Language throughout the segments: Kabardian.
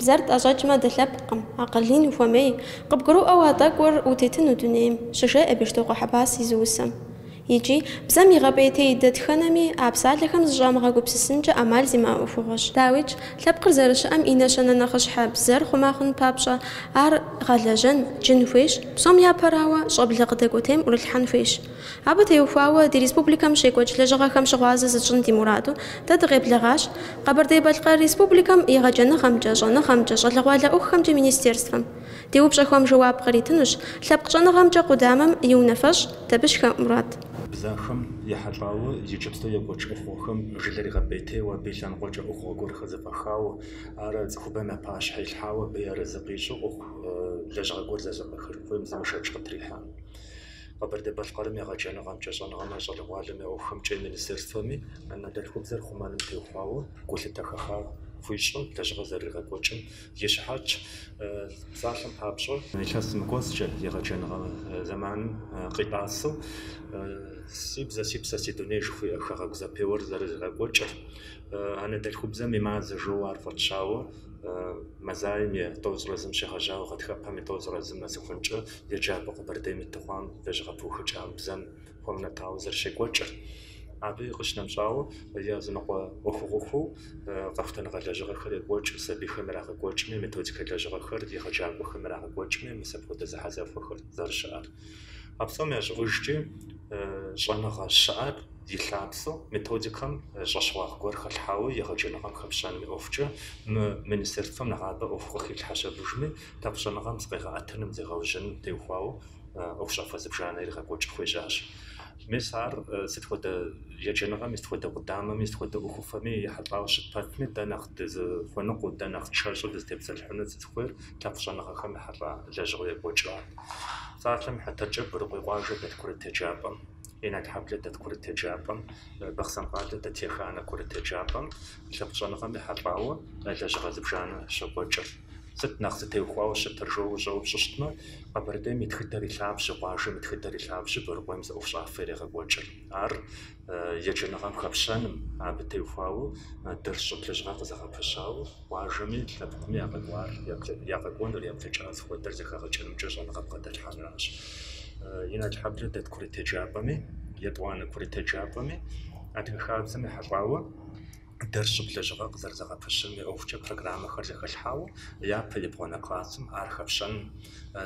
Бзэр тӏэщӏэкӏмэ, дылъэпкъкъым, акъыл ин ухуэмей, къыбгурыӏуэу а тӏэкӏур утетыну дунейм, щыжеӏэ Бештокъуэ Хьэбас и зы усэм. Икӏи, бзэм игъэпӏейтей дэтхэнэми а псалъэхэм зыщӏамыгъэгупсысынкӏэ ӏэмал зимыӏэ ӏуэхугъуэщ. Дауикӏ, лъэпкъыр зэрыщыӏэм и нэщэнэ нэхъыщхьэ бзэр хъума хъун папщӏэ, ар гъэлэжьэн, джын хуейщ, псом япэрауэ, щӏэблэ къыдэкӏуэтейм ӏурылъхьэн хуейщ. Абы теухуауэ ди республикэм щекӏуэкӏ лэжьыгъэхэм щыгъуазэ зытщӏын ди мураду дэ дыкъеблэгъащ Къэбэрдей-Балъкъэр Республикэм егъэджэныгъэмкӏэ, щӏэныгъэмкӏэ, щӏалэгъуалэ ӏуэхухэмкӏэ министерствэм. Ди упщӏэхэм жэуап къритынущ лъэпкъ щӏэныгъэмкӏэ къудамэм и унафэщӏ Табыщхэ Мурат. Бзэхэм ехьэлӏауэ иджыпсту екӏуэкӏ ӏуэхугъуэхэм жылэр игъэпӏейтейуэ, абы и лъэныкъуэкӏэ ӏуэхугъуэ гуэрхэр зэфӏэхауэ, ар цӏыхубэм я пащхьэ илъхьауэ, абы арэзы къищӏу ӏуэху лэжьыгъэ гуэр зэрызэфӏэхын хуейм зыми шэч къытрихьэкъым. Къэбэрдей-Балъкъэрым егъэджэныгъэмкӏэ, щӏэныгъэмрэ щӏалэгъуалэм я ӏуэхухэмкӏэ и министерствэми анэдэлъхубзэр хъумэным теухуауэ гулъытэ хэха хуищӏу лэжьыгъэ зэрыригъэкӏуэкӏым и щыхьэтщ. Псалъэм папщӏэ, илъэсым и кӏуэцӏкӏэ егъэджэныгъэ зэманым къитӏасэу Си бзэ, си псэ, си дуней жыхуиӏэ хэгъэгу зэпеуэр зэрыригъэкӏуэкӏыр, анэдэлъхубзэм и мазэ жоуэ ар фӏэтщауэ, мазаем и 11 щегъэжьауэ гъатхэпэм и 11 нэсыхункӏэ еджапӏэ Къэбэрдейм иту хъуам лэжьыгъэ пыухыкӏам бзэм хуэунэтӏауэ зэрыщекӏуэкӏыр. Абы къыщынэмыщӏауэ, языныкъуэ ӏуэхугъуэхэу къэхутэныгъэ лэжьыгъэхэр екӏуэкӏ, сабийхэм ирагъэкӏуэкӏми, методикэ лэжьыгъэхэр егъэджакӏуэхэм ирагъэкӏуэкӏми, мис апхуэдэ зэхьэзэхуэхэр зэрыщыӏэр. А псом ящӏыӏужкӏи щӏэныгъэ щыӏэр и лъапсэу методикэм щӏэщыгъуагъ гуэр хэлъхьауэ егъэджэныгъэм хэпщэным и ӏуэхукӏэ мы министерствэм нэгъабэ ӏуэху къыхилъхьэщ абыжми, лъэпкъ щӏэныгъэм зыкъегъэӏэтыным, зегъэужьыным теухуауэ ӏуэхущӏафэ зыбжанэ иригъэкӏуэкӏ хуежьащ. Мис ар сыт хуэдэ еджэныгъэми, сыт хуэдэ къудамэми, сыт хуэдэ ӏуэхуфэми ехьэлӏауэ щыт пэтми, дэ нэхъ дызыхуэныкъуэу, дэ нэхъ тшэщӏу дызытепсэлъыхьыну дызыхуейр лъэпкъ щӏэныгъэхэм ехьэлӏа лэжьыгъэу екӏуэкӏырат. Псалъэм и хьэтыркӏэ, Борыкъуей къуажэ дэт курыт еджапӏэм, Иналхьэблэ дэт курыт еджапӏэм, Бахъсэн къалэ дэт еханэ курыт еджапӏэм лъэпкъ щӏэныгъэм ехьэлӏауэ лэжьыгъэ зыбжанэ щокӏуэкӏыр. Сыт нэхъ зытеухуауэ щытыр жоуэ ущӏэупщӏу щытмэ, Къэбэрдейм и тхыдэр и лъабжьэу, къуажэм и тхыдэр и лъабжьэу Борыкъуейм зы ӏуэхущӏафэ ирегъэкӏуэкӏыр. Ар еджэныгъэм хэпщэным, абы теухуауэ дэрс-щӏыб лэжьыгъэ къызэгъэпэщауэ, къуажэми лъэпкъми я къэкӏуар, я къэкӏуэнур, я блэкӏар зыхуэдэр зэхэгъэкӏынымкӏэ щӏэныгъэ бгъэдэлъхьэныращ. Иналхьэблэ дэт курыт еджапӏэми, етӏуанэ курыт еджапӏэми адыгэ хабзэм ехьэлӏауэ дэрс-щӏыб лэжьыгъэ къызэрызэгъэпэщыным и ӏуэхукӏэ программэхэр зэхэлъхьауэ, япэ ебгъуанэ классым ар хэпщэным,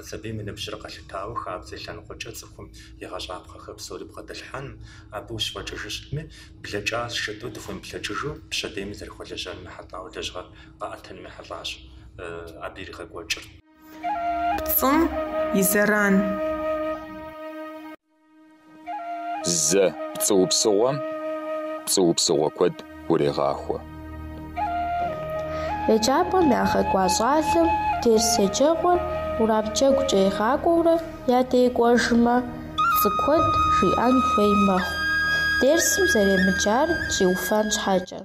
сабийм и ныбжьыр къэлъытауэ хабзэ и лъэныкъуэкӏэ цӏыхум егъэщӏапхъэхэр псори бгъэдэлъхьэным, абы ущыфӏэкӏыжу щытми, блэкӏащ жытӏэу дыхуемыплъэкӏыжу пщэдейми зэрыхуэлэжьэным ехьэлӏауэ лэжьыгъэр къэӏэтыным ехьэлӏащ абы иригъэкӏуэкӏыр. Пцӏым и зэран. Зы пцӏыупсыгъуэм пцӏыупсыгъуэ куэд урегъахуэ. Еджапӏэм ягъэкӏуа щӏалэм дерс еджэгъуэр урам джэгукӏэ игъакӏуэурэ я дей кӏуэжмэ, пцӏы куэд жиӏэн хуей мэхъу, дерсым зэремыджар щӏиуфэн щхьэкӏэ.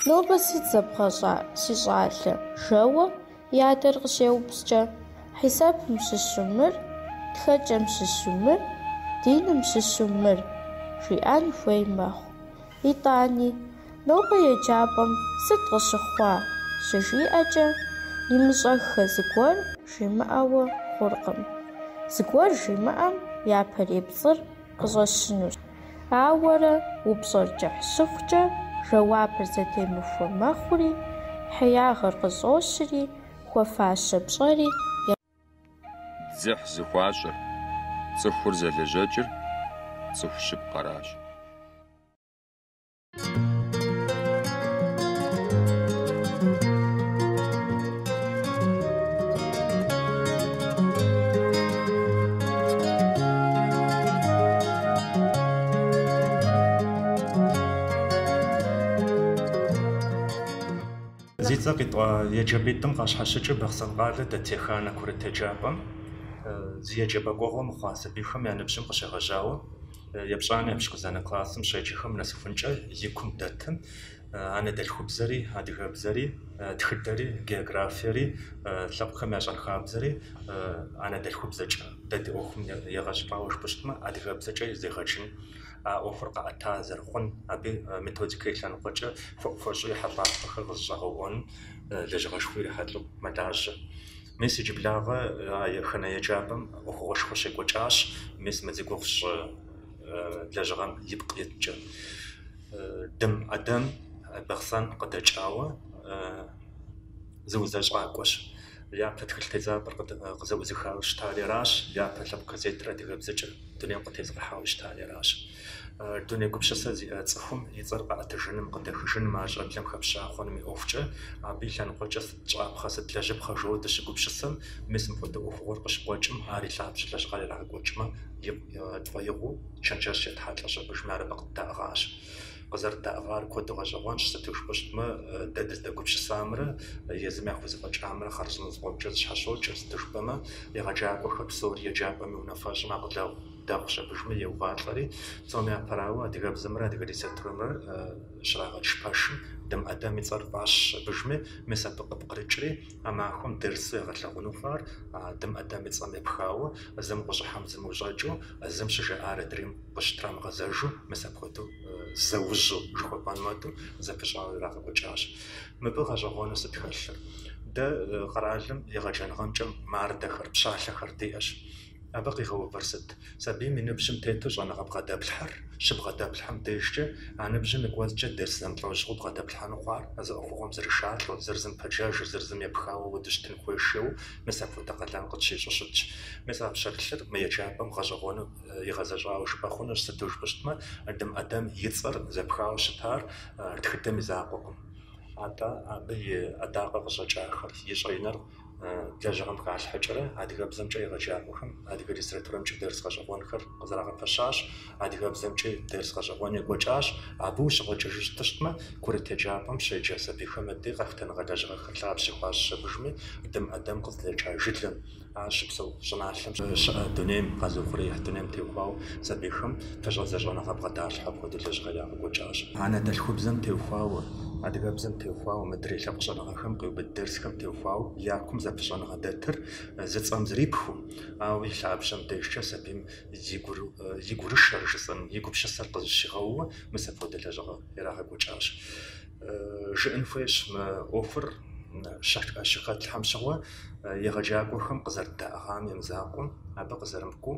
Нобэ сыт зэбгъэщӏар, си щӏалэ? жэуэ и адэр къыщеупщӏкӏэ, хьисэпым щыщу мыр, тхэкӏэм щыщу мыр, диным щыщу мыр, жиӏэн хуей мэхъу. Итӏани, нобэ еджапӏэм сыт къыщыхъуа? щыжиӏэкӏэ, имыщӏэххэ зыгуэр жимыӏэуэ хъуркъым. Зыгуэр жимыӏэм, япэрей пцӏыр къыщӏэщынущ. Ауэрэ, упщӏэр кӏыхь щыхъукӏэ, жэуапыр зэтемыхуэ мэхъури, хеягъэр къыщӏощри, хуэфащэ пщӏэри Дзыхь зыхуащӏыр, цӏыхур зэлэжьэкӏыр цӏыху щыпкъэращ. Зи цӏэ къитӏуа еджапӏитӏым къащхьэщыкӏыу Бахъсэн къалэ дэт еханэ курыт еджапӏэм зи еджапӏэ кӏуэгъуэ мыхъуа сабийхэм я ныбжьым къыщегъэжьауэ Епщӏанэ, епщыкӏузанэ классым щеджэхэм нэсыхункӏэ и кум дэтым анэдэлъхубзэри, адыгэбзэри, тхыдэри, географиери, лъэпкъхэм я щэнхабзэри анэдэлъхубзэкӏэ дэ ди ӏуэхум егъэщӏылӏауэ жыпӏэу щытмэ, адыгэбзэкӏэ зегъэджын а ӏуэхур къэӏэта зэрыхъун, абы методикэ и лъэныкъуэкӏэ хуэӏухуэщӏу ехьэлӏапхъэхэр къызэщӏэгъэуӏуэн лэжьыгъэшхуэ ирихьэлӏэу мэлажьэ. Мис иджыблагъэ а еханэ еджапӏэм ӏуэхугъуэшхуэ щекӏуэкӏащ, мис мы зи гугъу сщӏы лэжьыгъэм ипкъ иткӏэ. Дым Ӏэдэм Бахъсэн къыдэкӏауэ зыузэщӏакӏуэщ. Япэ тхылъ тедзапӏэр къызэӏузыхауэ щытари аращ, япэ лъэпкъ газетыр адыгэбзэкӏэ дунейм къытезыгъэхьауэ щытари аращ. Дуней гупсысэ зиӏэ цӏыхум и цӏэр къэӏэтыжыным, къыдэхыжыным, ар щӏэблэм хэпща хъуным и ӏуэхукӏэ, абы и лъэныкъуэкӏэ сыт тщӏапхъэ, сыт лэжьыпхъэ жоуэ дыщыгупсысэм, мис мыпхуэдэ ӏуэхугъуэр къыщыкъуэкӏым, ар и лъабжьэ лэжьыгъэр ирагъэкӏуэкӏмэ, тфӏэигъуэу чэнджэщ етхьэлӏэщ абыжми ар абы къыддаӏыгъащ. Къызэрыддаӏыгъар куэду гъэщӏэгъуэнщ, сыту жыпӏэу щытмэ, дэ дыздэгупсысамрэ езым яхузэфӏэкӏамрэ хъарзынэу зыкъомкӏэ зэщхьэщокӏыр, сыту жыпӏэмэ, егъэджакӏуэхэр псори еджапӏэм и унафэщӏым акъылэгъу дэгъущ абыжми еувалӏэри, псом япэрауэ адыгэбзэмрэ адыгэ литературэмрэ щрагъэдж пэшым Дым Ӏэдэм и цӏэр фӏащщ абыжми, мис абы къыпкърыкӏри, а махуэм дерсу ягъэлъэгъуэну хъуар Дым Ӏэдэм и цӏэм епхауэ, зым къыщӏыхьэм зым ущӏэкӏыу, зым щыжаӏар адрейм къыщытрамыгъэзэжу, мис апхуэдэу зэужьу жыхуэпӏэн хуэдэу зэпыщӏауэ ирагъэкӏуэкӏащ. Мыбы гъэщӏэгъуэну сыт хэлъыр? Дэ къэралым егъэджэныгъэмкӏэ мардэхэр, пщалъэхэр диӏэщ. Абы къигъэувыр сыт? Сабийм и ныбжьым тету щӏэныгъэ бгъэдэплъхьэр щыбгъэдэплъхьэм дежкӏэ, а ныбжьым и кӏуэцӏкӏэ дерс зэмылӏэужьыгъуэу бгъэдэплъхьэну хъуар а зы ӏуэхугъуэм зэришалӏэу, зыр зым пэджэжу, зыр зым епхауэ ауэдэу щытын хуейщ жэуэ, мис апхуэдэ къалэн къытщищӏу щытщ. Мис а пщэрылъыр мы еджапӏэм гъэщӏэгъуэну игъэзэщӏауэ жыпӏэ хъунущ, сыту жыпӏэу щытмэ, Дым Ӏэдэм и цӏэр зэпхауэ щытар тхыдэм и закъуэкъым. Атӏэ абы и ӏэдакъэ къыщӏэкӏахэр, и щӏэиныр лэжьыгъэм халъхьэкӏэрэ адыгэбзэмкӏэ егъэджакӏуэхэм адыгэ литературэмкӏэ дерс гъэщӏэгъуэнхэр къызэрагъэпэщащ, адыгэбзэмкӏи дерс гъэщӏэгъуэн екӏуэкӏащ. Абы ущыгъуэкӏыжу щытщтмэ, курыт еджапӏэм щеджэ сабийхэм абдей къэхутэныгъэ лэжьыгъэхэр лъабжьэ хуащӏщ абыжми, Дым Ӏэдэм къыздэкӏа жылэм, ар щыпсэу щӏыналъэм щыӏэ дунейм, къэзыухъуреихь дунейм теухуауэ сабийхэм пэщӏэдзэ щӏэныгъэ бгъэдалъхьэу апхуэдэ лэжьыгъэ ирагъэкӏуэкӏащ. Анэдэлъхубзэм теухуауэ, адыгэбзэм теухуауэ, мыдрей лъэпкъ щӏэныгъэхэм къиубыд дерсхэм теухуауэ я кум зэпыщӏэныгъэ дэтыр зы цӏэм зрипхыу, ауэ и лъабжьэм дежкӏэ сабийм и гурышэр жысӏэн, и гупсысэр къызыщигъэууэ мис апхуэдэ лэжьыгъэ ирагъэкӏуэкӏащ. Жыӏэн хуейщ мы ӏуэхур щыхэтлъхьэм щыгъуэ егъэджакӏуэхэм къызэрыддаӏыгъам имызакъуэу, абы къызэрымыкӏуэу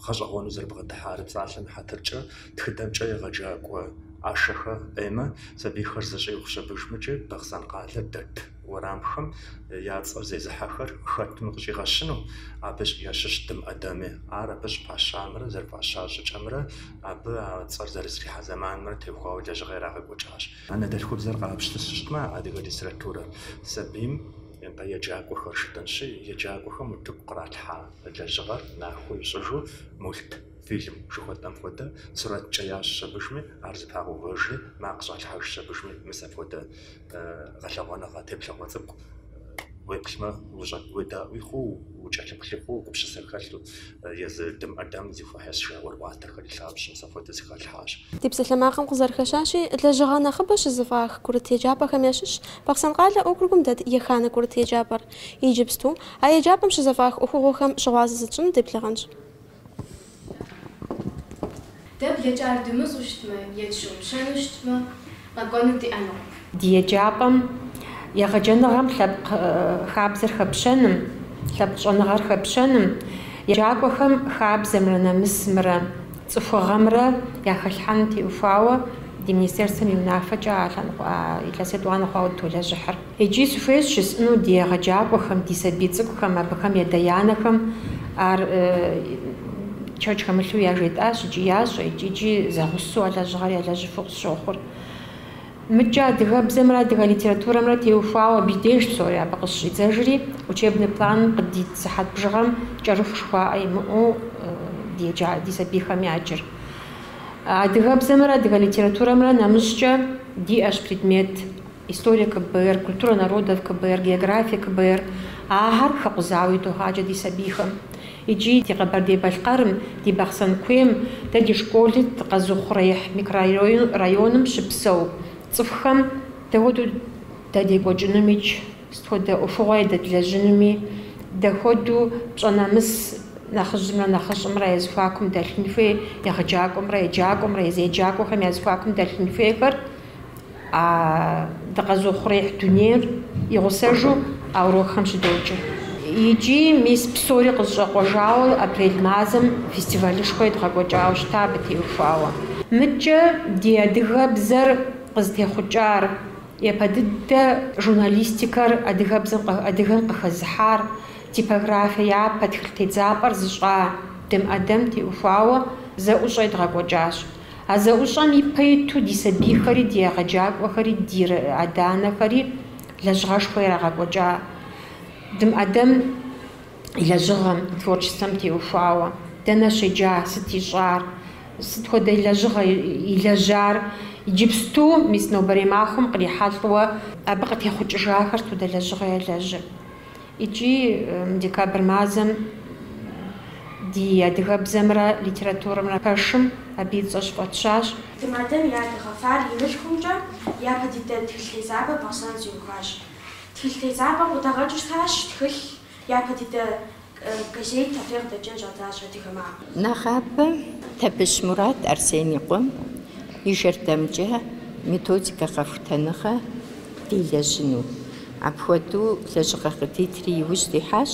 гъэщӏэгъуэну зэрыбгъэдыхьар псалъэм и хьэтыркӏэ тхыдэмкӏэ егъэджакӏуэ Ӏэшэхэ Эммэ сабийхэр зыщӏигъущ абыжмыкӏи Бахъсэн къалэ дэт уэрамхэм я цӏэр зезыхьэхэр хэтми къыщӏигъэщыну, абы ящыщ Дым Ӏэдэми. Ар абы щӏыфӏащамрэ зэрыфӏаща щӏыкӏэмрэ абы а цӏэр зэрызэрихьа зэманымрэ теухуауэ лэжьыгъэ ирагъэкӏуэкӏащ. Анэдэлъхубзэр къапщтэу щытмэ, адыгэ литературэр сабийм нтӏэ еджакӏуэхэр жытӏэнщи, еджакӏуэхэм утыку къралъхьа лэжьыгъэр нахуэ ищӏыжу мультфильм жыхуэтӏэм хуэдэ сурэткӏэ ящӏщ абыжми, ар зэпагъэувэжри, макъ щӏалъхьэжщ абыжми, мис апхуэдэ гъэлъэгъуэныгъэ теплъэгъуэ цӏыкӏу уеплъмэ, уедаӏуи хъуу, укӏэлъыплъи хъуу, гупсысэ хэлъу, езы Дым Ӏэдэм зэхуихьэсыжа ӏуэрыӏуатэхэр и лъабжьэу мис апхуэдэ зэхалъхьащ. Ди псалъэмакъым къызэрыхэщащи, лэжьыгъэ нэхъыбэ щызэфӏах курыт еджапӏэхэм ящыщщ Бахъсэн къалэ округым дэт еханэ курыт еджапӏэр. Иджыпсту а еджапӏэм щызэфӏах ӏуэхугъуэхэм щыгъуазэ зытщӏыну деблэгъэнщ. Дэ блэкӏар дымыщӏэу щытмэ е тщыгъупщэну щытмэ, къэкӏуэну диӏэнукъым. Ди еджапӏэм егъэджэныгъэм лъэпкъ хабзэр хэпщэным, лъэпкъ щӏэныгъэр хэпщэным, еджакӏуэхэм хабзэмрэ нэмысымрэ, цӏыхугъэмрэ яхэлъхьэным теухуауэ ди министерствэм и унафэкӏэ а лъэныкъуэ а илъэс етӏуанэ хъуауэ дытолэжьыхьыр. Икӏи сыхуейщ жысӏэну ди егъэджакӏуэхэм, ди сабий цӏыкӏухэм, абыхэм я адэ-анэхэм ар шэч хэмылъу яжетӏащ икӏи ящӏэ, икӏи зэгъусэу а лэжьыгъэр ялэжьыфу къысщохъур. Мыдкӏэ адыгэбзэмрэ адыгэ литературэмрэ теухуауэ абы и деж псори абы къыщыщӏидзэжри, учебный планым къыдит сыхьэт бжыгъэм кӏэрыху жыхуаӏэ имыӏэу ди еджа ди сабийхэм яджыр. Адыгэбзэмрэ адыгэ литературэмрэ нэмыщӏкӏэ диӏэщ предмет История КБР, культура народов КБР, география КБР, ахэр хэкъузауэ идогъаджэ ди сабийхэм. Икӏи ди Къэбэрдей-Балъкъэрым, ди Бахъсэн куейм, дэ ди школыр дыкъэзыухъуреихь микрорайоным щыпсэу цӏыхухэм дапхуэдэу дадекӏуэкӏынумикӏ, сыт хуэдэ ӏуэхугъуэ ядэдлэжьынуми, дапхуэдэу пщӏэ нэмыс нэхъыжьымрэ нэхъыщӏэмрэ я зэхуакум дэлъын хуей, егъэджакӏуэмрэ еджакӏуэмрэ, езы еджакӏуэхэм я зэхуакум дэлъын хуейхэр, а дыкъэзыухъуреихь дунейр и гъусэжу а урокхэм щыдоджыр. Икӏи мис псори къызэщӏэкъуэжауэ апрель мазэм фестивалышхуэ едгъэкӏуэкӏауэ щыта абы теухуауэ. Мыдкӏэ ди адыгэбзэр къызытехъукӏар, япэ дыдэ журналистикэр адыгэбзэм адыгэм къыхэзыхьар, типографие япэ тхылъ тедзапӏэр зыщӏа Дым Ӏэдэм теухуауэ зэӏущӏэ едгъэкӏуэкӏащ. А зэӏущӏэм ипэ иту ди сабийхэри, ди егъэджакӏуэхэри, ди адэ-анэхэри лэжьыгъэшхуэ ирагъэкӏуэкӏа Дым Ӏэдэм и лэжьыгъэм, и творчествэм теухуауэ. Дэнэ щеджа, сыт ищӏар, сыт хуэдэ лэжьыгъэ илэжьар, иджыпсту, мис нобэрей махуэм кърихьэлӏэуэ абы къытехъукӏыжахэр сыт хуэдэ лэжьыгъэ ялэжьыр. Икӏи декабрь мазэм ди адыгэбзэмрэ литературэмрэ пэшым абы и цӏэр щыфӏэтщащ. Дым Ӏэдэм и адэ Гъэфар и мылъкумкӏэ япэ дыдэ тхылъ тедзапӏэ Бахъсэн щиухуащ. Тхылъ тедзапӏэм къыдагъэкӏыу щытащ тхылъ, япэ дыдэ газет абдей къыдэкӏын щӏадзащ Адыгэ макъ. Нэгъабэ Табыщ Мурат Арсен и къуэм и жэрдэмкӏэ методикэ къэхутэныгъэ делэжьыну. Апхуэдэу лэжьыгъэ къыдитри иужь дихьащ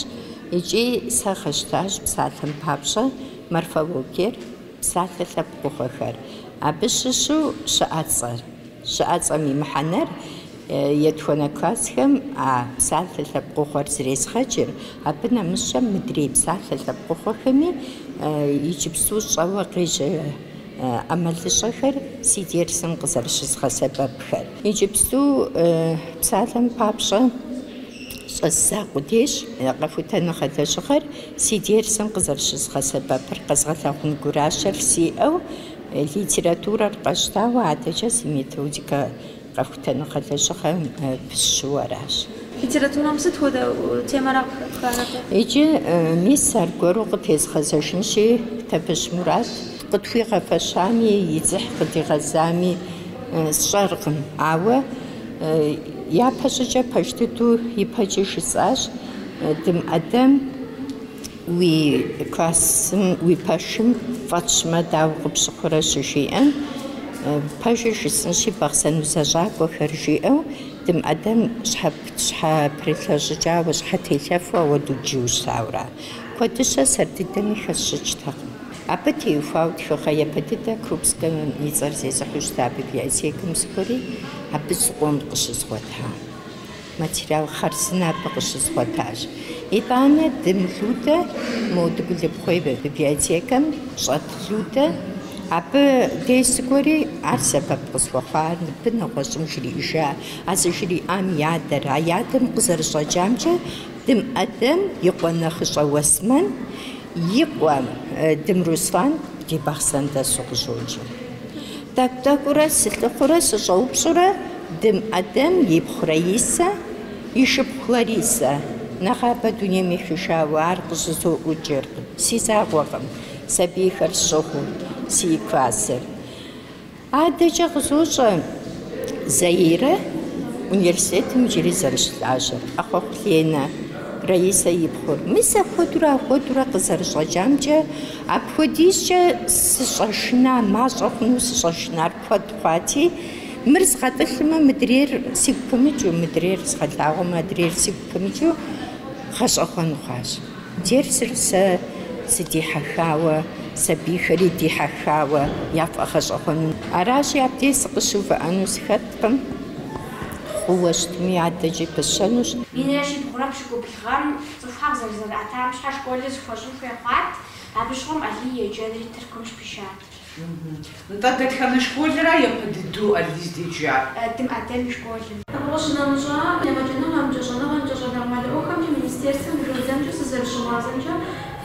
икӏи сэ къэсщтащ псалъэм папщӏэ морфологиер, псалъэ лъэпкъыгъуэхэр. Абы щыщу щыӏэцӏэр, щыӏэцӏэм и мыхьэнэр етхуанэ классхэм а псалъэ лъэпкъыгъуэр зэрезгъэджыр, абы нэмыщӏэ мыдрей псалъэ лъэпкъыгъуэхэми иджыпсту щӏэуэ къежьэ ӏэмалыщӏэхэр си дерсым къызэрыщызгъэсэбэпхэр. Иджыпсту псалъэм папщӏэ щӏэздза къудейщ къэхутэныгъэ лэжьыгъэр си дерсым къызэрыщызгъэсэбэпыр къэзгъэлъэгъун гуращэр сиӏэу, литературэр къэсщтауэ адэкӏэ си методикэ къэхутэныгъэ лэжьыгъэм пысщэу аращ. Литературэм сыт хуэдэ темэра къыхэпхар абы? Иджы мис аргуэру къытезгъэзэжынщи, Табыщ Мурат къытхуигъэфэщами, и дзыхь къыдигъэзами сщӏэркъым. Ауэ япэ щӏыкӏэ пэж дыдэу ипэкӏи жысӏащ, Дым Ӏэдэм уи классым, уи пэшым фӏэтщмэ, дауэ къыпщыхъурэ щыжиӏэм, пэжыр жысӏэнщи, Бахъсэн узэщӏакӏуэхэр жиӏэу, Дым Ӏэдэм щхьэпрылъэщӏыкӏауэ, щхьэтелъэфу ауэдэу дджыуэ щытауэра. Куэдыщэ сэр дыдэми хэсщӏыкӏтэкъым. Абы теухуауэ тхыгъэ япэ дыдэ Крупскэм и цӏэр зезыхьэу щыта библиотекэм сыкӏуэри, абы зыкъом къыщызгъуэта. Материал хъарзынэ абы къыщызгъуэтащ. Итӏанэ Дым Людэ, мо Дыгулыбгъуей библиотекэм щӏэт Людэ, абы дей сыкӏуэри, ар сэбэп къысхуэхъуар мыбы нэгъуэщӏым жриӏэжа, а зыжриӏам и адэр, а и адэм къызэрыщӏэкӏамкӏэ Дым Ӏэдэм и къуэ нэхъыщӏэ Уэсмэн и къуэ Дым Руслан ди Бахъсэн дэсу къыщӏокӏыр. Тӏэкӏу-тӏэкӏуурэ сылъыхъурэ сыщӏэупщӏурэ Дым Ӏэдэм ипхъу Раисэ, и шыпхъу Ларисэ, нэгъабэ дунейм ехыжауэ ар къыщӏызоӏукӏыр, си закъуэкъым, сабийхэр сщӏыгъуу си классыр. Адэкӏэ къызощӏэ Заирэ университетым иджыри зэрыщылажьэр, ӏэхъуэхъу Ленэ, Раисэ и пхъур. Мис апхуэдэурэ, апхуэдэурэ къызэрыщӏэкӏамкӏэ, апхуэдизкӏэ сыщӏэшына, мащӏэ хъуну сыщӏэшынар куэд хъуати, мыр згъэтӏылъмэ, мыдрейр сигу пымыкӏыу, мыдрейр згъэлъагъуэмэ, адрейр сигу пымыкӏыу гъэщӏэгъуэн хъуащ. Дерсыр сэ сыдихьэхауэ, сабийхэри дихьэхауэ яфӏэгъэщӏэгъуэну. Аращи, абдей сыкъыщыувыӏэну сыхэткъым, хъууэ щытми адэкӏи пысщэнущ. Минрэ щибгъурэ пщыкӏубл гъэм цӏыхухэр зэрызэрыӏэтам щхьэ школыр зэхуэщӏын хуей хъуат, абы щыгъуэм Алий еджэнри Тыркум щыпищат. Нтӏэ, дэтхэнэ школыра япэ дыдэу Алий здеджар? Дым Ӏэдэм и школым. Абы къыщынэмыщӏа, егъэджэныгъэмкӏэ, щӏэныгъэмкӏэ, щӏалэгъуалэ ӏуэхухэмкӏэ министерствэм и жэрдэмкӏэ сызэрыщыгъуазэмкӏэ,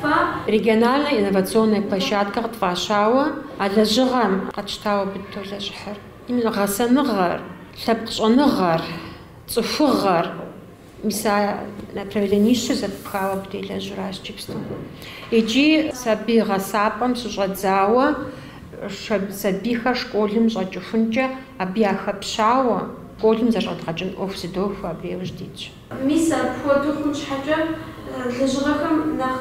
фэ. Региональная инновационная площадка къытфӏащауэ а лэжьыгъэм къэтщтауэ абы дытолэжьыхьыр. Именно гъэсэныгъэр, лъэпкъ щӏэныгъэр, цӏыхугъэр. Мис а направленищыр зэпхауэ абы делэжьуращ иджыпсту. Икӏи сабий гъэсапӏэм щыщӏэдзауэ сабийхэр школым щӏэкӏыхункӏэ абы яхэпщауэ, школым зэрыщӏэдгъэкӏын ӏуэху зыдохуэ, абы иужь дитщ. Мис апхуэдэу хъун щхьэкӏэ лэжьыгъэхэм нэхъ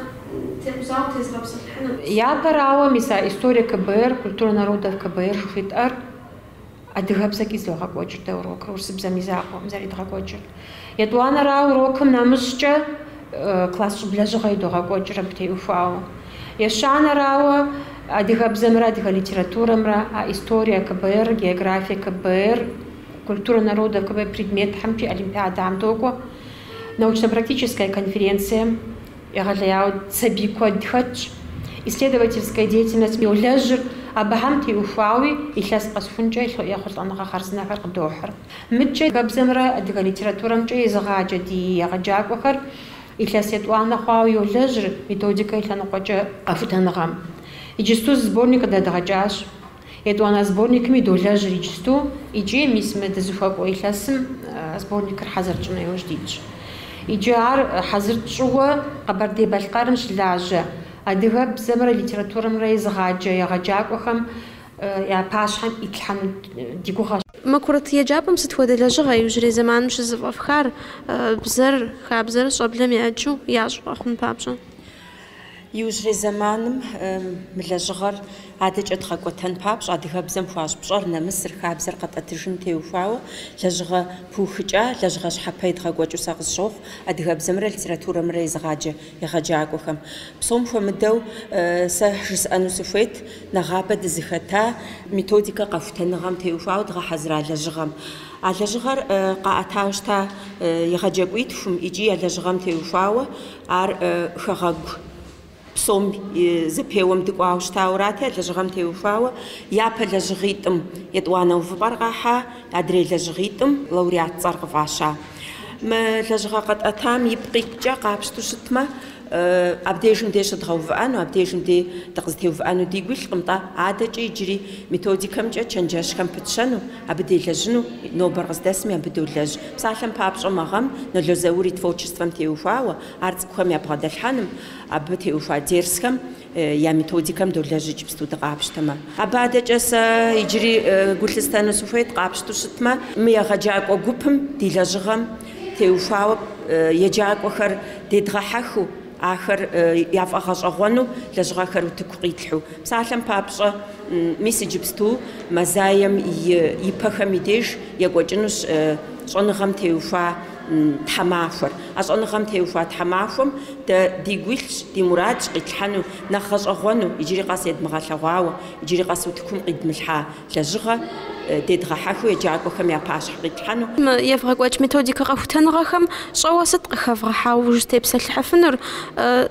текъузауэ тезгъэпсэлъыхьынут. Япэрауэ, мис а история КБР, культура народов КБР жыхуитӏэр адыгэбзэкӏи зыдогъэкӏуэкӏыр дэ урокыр, урысыбзэм и закъуэкъым зэредгъэкӏуэкӏыр. Етӏуанэрауэ, урокым нэмыщӏкӏэ классщӏыб лэжьыгъэ идогъэкӏуэкӏыр абы теухуауэ. Ещанэрауэ, адыгэбзэмрэ адыгэ литературэмрэ, а история КБР, география КБР, культура народов КБР предметхэмкӏи олимпиадэхэм докӏуэ. Научно-практическая конференцием егъэлеяуэ сабий куэд хэтщ. Исследовательская деятельность йолэжьыр, абыхэм теухуауи илъэс къэсхункӏэ ехъулӏэныгъэ хъарзынэхэр къыдохьыр. Мыдкӏэ адыгэбзэмрэ адыгэ литературэмкӏэ езыгъаджэ ди егъэджакӏуэхэр илъэс етӏуанэ хъуауэ йолэжьыр методикэ и лъэныкъуэкӏэ къэхутэныгъэм. Иджысту зы сборник къыдэдгъэкӏащ. Етӏуанэ сборникми долэжьыр иджысту икӏи мис мы дызыхуэкӏуэ илъэсым сборникыр хьэзыр тщӏыну иужь дитщ. Иджы ар хьэзыр тщӏыуэ Къэбэрдей-Балъкъэрым щылажьэ адыгэбзэмрэ литературэмрэ езыгъаджэ егъэджакӏуэхэм я пащхьэм итлъхьэну ди гугъэщ. Мы курыт еджапӏэм сыт хуэдэ лэжьыгъэ иужьрей зэманым щызэфӏэфхар, бзэр, хабзэр щӏэблэм яджу ящӏэу къэхъун папщӏэ? Иужьрей зэманым мы лэжьыгъэр адэкӏэ дгъэкӏуэтэн папщӏэ, адыгэбзэм хуащӏ пщӏэр, нэмысыр, хабзэр къэтӏэтыжын теухуауэ лэжьыгъэ пыухыкӏа, лэжьыгъэ щхьэпэ едгъэкӏуэкӏыу сэ къысщохъу адыгэбзэмрэ литературэмрэ езыгъаджэ егъэджакӏуэхэм. Псом хуэмыдэу сэ жысӏэну сыхуейт нэгъабэ дызыхэта методикэ къэхутэныгъэм теухуауэ дгъэхьэзыра лэжьыгъэм. А лэжьыгъэр къаӏэтауэ щыта егъэджакӏуитхум икӏи а лэжьыгъэм теухуауэ ар хэгъэгу псом и зэпеуэм дыкӏуауэ щытауэрати, а лэжьыгъэм теухуауэ япэ лэжьыгъитӏым етӏуанэ увыпӏэр къахьа, адрей лэжьыгъитӏым лауреат цӏэр къыфӏаща. Мы лэжьыгъэ къэтӏэтам ипкъ иткӏэ къапщту щытмэ, абдежым дей щыдгъэувыӏэну, абдежым дей дыкъызэтеувыӏэну дигу илъкъым-тӏэ, адэкӏэ иджыри методикэмкӏэ чэнджэщхэм пытщэну, абы делэжьыну, нобэр къыздэсми абы долэжь. Псалъэм папщӏэ, мы гъэм Нало Заур и творчествэм теухуауэ, ар цӏыкӏухэм ябгъэдэлъхьэным, абы теухуа дерсхэм я методикэм долэжь иджыпсту дыкъапщтэмэ. Абы адэкӏэ сэ иджыри гу лъыстэну сыхуейт, къапщту щытмэ, мы егъэджакӏуэ гупым ди лэжьыгъэм теухуауэ еджакӏуэхэр дедгъэхьэхыу, ахэр яфӏэгъэщӏэгъуэну лэжьыгъэхэр утыку къитлъхьэу. Псалъэм папщӏэ, мис иджыпсту мазаем и ипэхэм и деж екӏуэкӏынущ щӏэныгъэм теухуа тхьэмахуэр. А щӏэныгъэм теухуа тхьэмахуэм дэ дигу илъщ, ди мурадщ къитлъхьэну, нэхъ гъэщӏэгъуэну, иджыри къэс едмыгъэлъэгъуауэ, иджыри къэс утыкум къидмылъхьа лэжьыгъэ дедгъэхьэхыу еджакӏуэхэм я пащхьэ къитлъхьэну. Мы евгъэкӏуэкӏ методикэ къэхутэныгъэхэм щӏэуэ сыт къыхэвгъэхьауэ узытепсэлъыхьыфынур?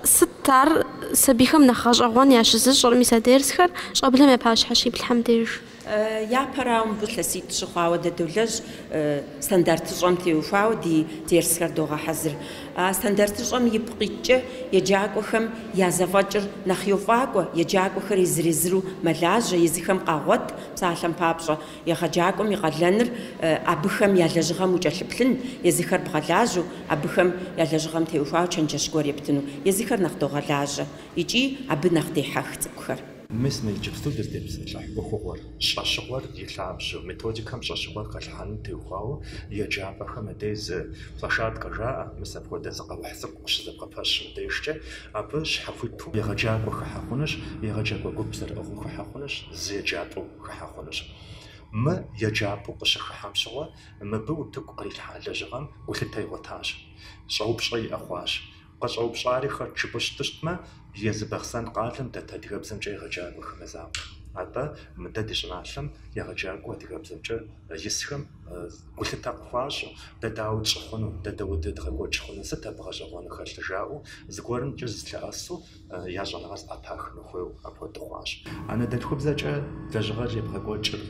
Сыт ар сабийхэм нэхъ гъэщӏэгъуэн ящызыщӏыр, мис а дерсхэр щӏэблэм я пащхьэ щиплъхьэм деж? Япэрауэ, мыбы илъэситӏ-щы хъуауэ дэ долэжь, стандартыщӏэм теухуауэ ди дерсхэр догъэхьэзыр. А стандартыщӏэм ипкъ иткӏэ еджакӏуэхэм я зэфӏэкӏыр нэхъ йофӏакӏуэ, еджакӏуэхэр езыр-езыру мэлажьэ, езыхэм къагъуэт, псалъэм папщӏэ, егъэджакӏуэм и къалэныр абыхэм я лэжьыгъэм укӏэлъыплъын, езыхэр бгъэлажьэу, абыхэм я лэжьыгъэм теухуауэ чэнджэщ гуэр ептыну. Езыхэр нэхъ догъэлажьэ икӏи абы нэхъ дехьэх цӏыкӏухэр. Мис мы иджыпсту дызытепсэлъыхь ӏуэхугъуэр, щӏэщыгъуэр и лъабжьэу, методикэм щӏэщыгъуэр хэлъхьэным теухуауэ еджапӏэхэм я дей зы площадкэ жаӏэ, мис апхуэдэ зы къэухь цӏыкӏу къыщызэбгъэпэщым дежкӏэ, абы щхьэхуиту егъэджакӏуэ хыхьэ хъунущ, егъэджакӏуэ гуп зэрыӏыгъыу хыхьэ хъунущ, зы еджапӏэу хыхьэ хъунущ. Мы еджапӏэу къыщыхыхьэм щыгъуэ, мыбы утыку кърилъхьа лэжьыгъэм гулъытэ игъуэтащ, щӏэупщӏэ иӏэ хъуащ. Къыщӏэупщӏари хэт жыпӏэу щытмэ, езы Бахъсэн къалэм дэт адыгэбзэмкӏэ егъэджакӏуэхэм я закъуэ. Атӏэ, мыдэ ди щӏыналъэм егъэджакӏуэу адыгэбзэмкӏэ исхэм гулъытэ къыхуащӏу, дэ дауэ тщӏы хъуну, дэ дауэ дедгъэкӏуэкӏ хъуну, сыт абы гъэщӏэгъуэну хэлъыр жаӏэу, зыгуэрымкӏэ зылъэӏэсу я щӏэныгъэр зэӏэпахыну хуейуэ апхуэдэу хъуащ. Анэдэлъхубзэкӏэ лэжьыгъэр ебгъэкӏуэкӏыр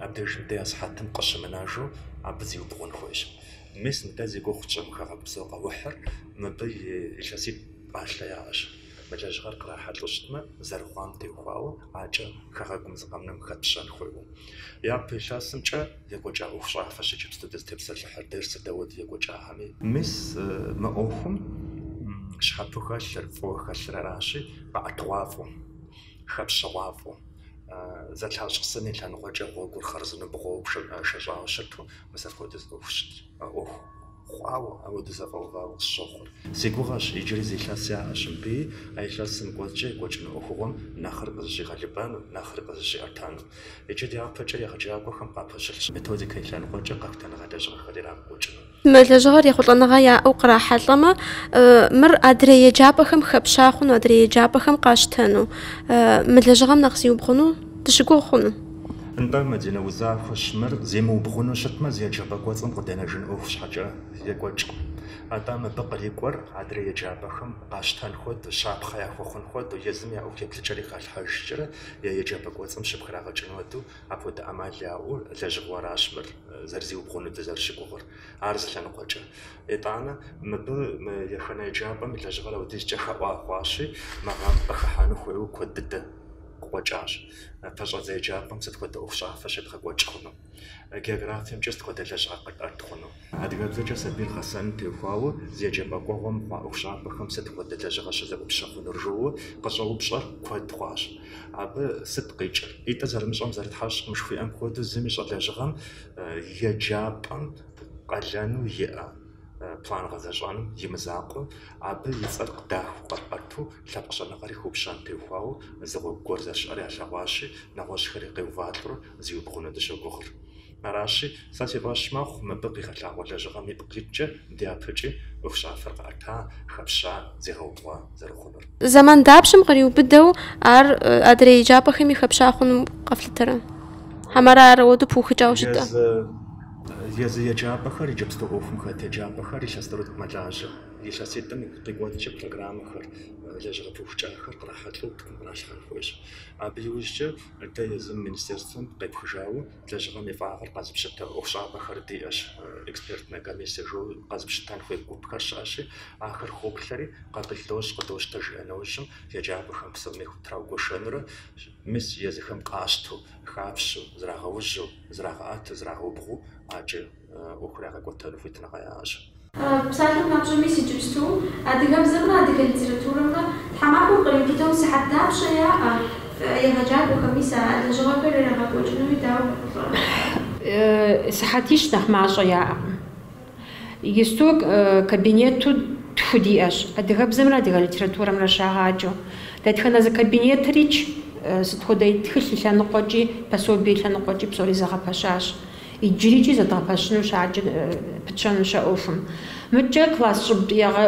абдежым дей асыхьэтым къыщымынэжу абы зиубгъун хуейщ. Мис мы дэ зи гугъу тщӏы мы хэгъэгупсо къэухьыр мыбы и илъэситӏ пӏалъэ яӏэщ. Мы лэжьыгъэр кърахьэлӏэу щытмэ, зэрыхъуам теухуауэ акӏэ хэгъэгум зыкъэмыным хэтпщэн хуейуэ. Япэ илъэсымкӏэ екӏуэкӏа ӏуэхущӏафэщ иджыпсту дызытепсэлъыхьыр, дерсыр дауэду екӏуэкӏахэми. Мис мы ӏуэхум щхьэпэу хэлъыр, фӏыуэ хэлъыр аращи, къэӏэтыгъуафӏэу, хэпщэгъуафӏэу, зэлъащӏысын и лъэныкъуэкӏэ гъуэгур хъарзынэу бгъуэу шэщӏауэ щыту, мис апхуэдэ зы ӏуэху щыт, ӏуэху хъуауэ, ауэдэу зэфӏэувауэ къысщохъур. Си гугъэщ, иджыри зы илъэс яӏэщ мыбыи, а илъэсым кӏуэцӏкӏэ екӏуэкӏыну ӏуэхугъуэм нэхъыр къызэщӏигъэлыбэну, нэхъыр къызэщӏиӏэтэну. Иджы дяпэкӏэ егъэджакӏуэхэм къапэщылъщ методикэ и лъэныкъуэкӏэ къэхутэныгъэ лэжьыгъэхэр ирагъэкӏуэкӏыну. Мы лэжьыгъэр ехъулӏэныгъэ яӏэу кърахьэлӏэмэ, мыр адрей еджапӏэхэм хэпща хъуну, адрей еджапӏэхэм къащтэну, мы лэжьыгъэм нэхъ зиубгъуну дыщыгугъ хъуну? Нтӏэ, Мадинэ, узахуэщ, мыр зимыубгъуну щытмэ, зы еджапӏэ кӏуэцӏым къыдэнэжын ӏуэху щхьэкӏэ екӏуэкӏкъым. Атӏэ мыбы кърикӏуэр адрей еджапӏэхэм къащтэн хуэдэу, щапхъэ яхуэхъун хуэдэу, езым я ӏуэху еплъыкӏэри халъхьэжкӏэрэ я еджапӏэ кӏуэцӏым щыпхрагъэкӏын хуэдэу апхуэдэ ӏэмал яӏэу лэжьыгъэу аращ мыр зэрызиубгъуну дызэрыщыгугъыр. Ар зы лъэныкъуэкӏэ. Итӏанэ, мыбы мы еханэ еджапӏэм и лэжьыгъэр апхуэдизкӏэ хэӏуа хъуащи, мы гъэм къыхыхьэну хуейуэ куэд дыдэ къыкъуэкӏащ. Пэщӏэдзэ еджапӏэм сыт хуэдэ ӏуэхущӏафэ щедгъэкӏуэкӏ хъуну? Географиемкӏэ сыт хуэдэ лэжьыгъэ къэтӏэт хъуну? Адыгэбзэкӏэ сабийр гъэсэным теухуауэ зы еджапӏэ кӏуэгъуэ мыхъуа ӏуэхущӏапӏэхэм сыт хуэдэ лэжьыгъэ щызэӏупщэ хъунур жоуэ къыщӏэупщӏэр куэд хъуащ. Абы сыт къикӏыр? ӏитӏыр зэрымыщӏэм зэрытхьэщӏкъым жыхуиӏэм хуэдэу зым ищӏэ лэжьыгъэм еджапӏэм къалэну иӏэ план гъэзэщӏэным и мызакъуэу, абы и цӏэр дахэу къэтӏэту лъэпкъ щӏэныгъэри хэупщэн теухуауэ зы гъуэгу гуэр зэрыщыӏэр ялъэгъуащи, нэгъуэщӏхэри къеувалӏэурэ зиубгъуну дыщогугъыр. Аращи, сэ си фӏэщ мэхъу мыбы къигъэлъагъуэ лэжьыгъэм ипкъ иткӏэ дяпэкӏи ӏуэхущӏафэр къэӏэта, хэпща, зегъэубгъуа зэрыхъунур. Зэман дапщэм къриубыдэу ар адрей еджапӏэхэми хэпща хъуну къэфлъытэрэ? Хьэмэрэ ар ауэдэу пыухыкӏауэ щыта? Езы еджапӏэхэр, иджыпсту ӏуэхум хэт еджапӏэхэр илъэс тӏурытӏ мэлажьэ. Илъэситӏым и кӏуэцӏкӏэ программэхэр, лэжьыгъэ пыухыкӏахэр кърахьэлӏэу утыкум къралъхьэн хуейщ. Абы иужькӏэ дэ езым министерствэм къепхыжауэ лэжьыгъэм и фӏагъыр къэзыпщытэ ӏуэхущӏапӏэхэр диӏэщ, экспертнэ комиссие жоуэ къэзыпщытэн хуей гупхэр щыӏэщи, ахэр хоплъэри, къабыл дощӏ, къыдощтэ жиӏэ нэужьым еджапӏэхэм псоми траугуэшэнурэ, мис езыхэм къащтэу, хапщэу, зрагъэужьу, зрагъэӏэту, зрагъэубгъуу акӏэ ӏуэхур ягъэкӏуэтэну хуитыныгъэ яӏэщ. Псалъэм папщӏэ, мис иджыпсту адыгэбзэмрэ адыгэ литературэмрэ тхьэмахуэм къриубыдэу сыхьэт дапщэ яӏэ егъэджакӏуэхэм, мис а лэжьыгъэхэр ирагъэкӏуэкӏынуи дауэ къехъулӏэрэ? Сыхьэтищ нэхъ мащӏэ яӏэкъым. Иджыпсту кабинету тху диӏэщ, адыгэбзэмрэ адыгэ литературэмрэ щагъаджэу. Дэтхэнэ зы кабинетрикӏ сыт хуэдэ тхылъ и лъэныкъуэкӏи, пособие и лъэныкъуэкӏи псори зэгъэпэщащ. Иджырикӏи зэдгъэпэщынущ адэкӏэ пытщэнущ а ӏуэхум. Мыдкӏэ классщӏыб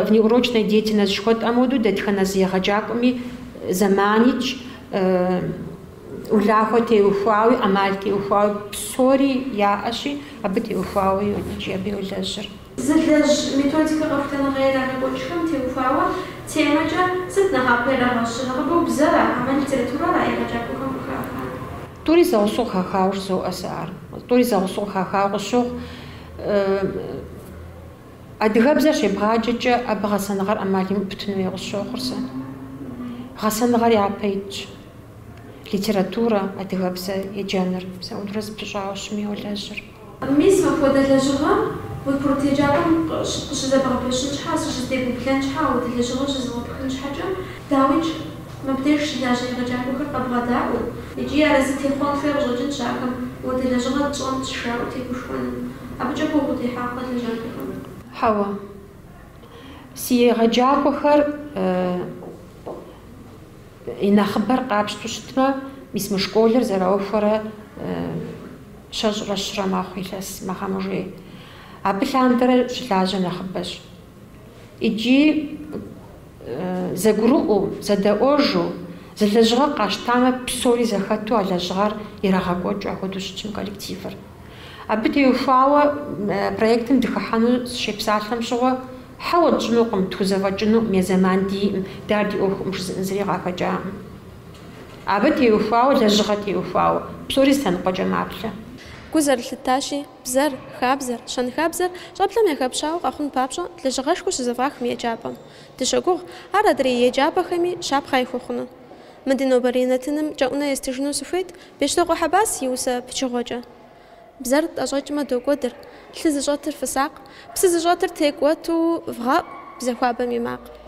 внеурочная деятельность жыхуэтӏэм хуэдэу дэтхэнэ зы егъэджакӏуэми зэманикӏ, улахуэ теухуауи, ӏэмал теухуауи псори яӏэщи, абы теухуауи икӏи абы йолэжьыр. Зэлэжь методикэ къэхутэныгъэ ирагъэкӏуэкӏхэм теухуауэ темэкӏэ сыт нэхъапэ ирагъэщыр, нэхъыбэу бзэра, хьэмэ литературэра егъэджакӏуэхэм къыхахар? Тӏури зэгъусэу къыхахауэ жызоӏэ сэ ар. Тӏури зэгъусэу къыхахауэ къысщохъу. Адыгэбзэр щебгъаджэкӏэ абы гъэсэныгъэр ӏэмал имыӏэу пытын хуейуэ къысщохъур сэ. Гъэсэныгъэр япэ итщ. Литературэ, адыгэбзэ еджэныр, мис ауэдурэ зэпыщӏауэ щыми йолэжьыр. Мис мыпхуэдэ лэжьыгъэ уи курыт еджапӏэм къыщызэбгъэпэщын щхьэ, щызэтебублэн щхьэ, ауэдэ лэжьыгъэ щызэфӏэпхын щхьэкӏэ, дауикӏ, мыбдеж щылажьэ егъэджакӏуэхэр къэбгъэдаӏуэу икӏи арэзы техъуэн хуей къыщӏэкӏынщ ахэм уэдэ лэжьыгъэ тщӏэнщ жаӏэу тегушхуэным. Абыкӏэ гугъу удехьакъэ лэжьакӏуэхэм? Хьэуэ. Си егъэджакӏуэхэр И нэхъыбэр къапщту щытмэ, мис мы школыр зэраухуэрэ 23 мэхъу илъэс мы гъэм уже. Абы лъандэрэ щылажьэр нэхъыбэщ. Икӏи зэгурыӏуэу, зэдэӏуэжу, зы лэжьыгъэ къащтамэ, псори зэхэту а лэжьыгъэр ирагъэкӏуэкӏыу апхуэдэу щытщ мы коллективыр. Абы теухуауэ проектым дыхыхьэну сыщепсалъэм щыгъуэ, Хьэуэ тщӏынукъым, тхузэфӏэкӏынукъым, е зэман диӏым, дэ ар ди ӏуэхукъым жызыӏэн зыри къахэкӏакъым. Абы теухуауэ, лэжьыгъэ теухуауэ, псори зы лъэныкъуэкӏэ маплъэ. Гу зэрылъыттащи, бзэр, хабзэр, щэнхабзэр щӏэблэм яхэпщауэ къэхъун папщӏэ лэжьыгъэшхуэ щызэфӏах мы еджапӏэм. Дыщогугъ ар адрей еджапӏэхэми щапхъэ яхуэхъуну. Мы ди нобэрей нэтыным кӏэӏунэ естыжыну сыхуейт Бещтокъуэ Хьэбас и усэ пычыгъуэкӏэ. Бзэр тӏэщӏэкӏмэ докӏуэдыр, лъы зыщӏэтыр фысакъ, псы зыщӏэтыр текӏуэту вгъэӏу бзэ хуабэм и макъ.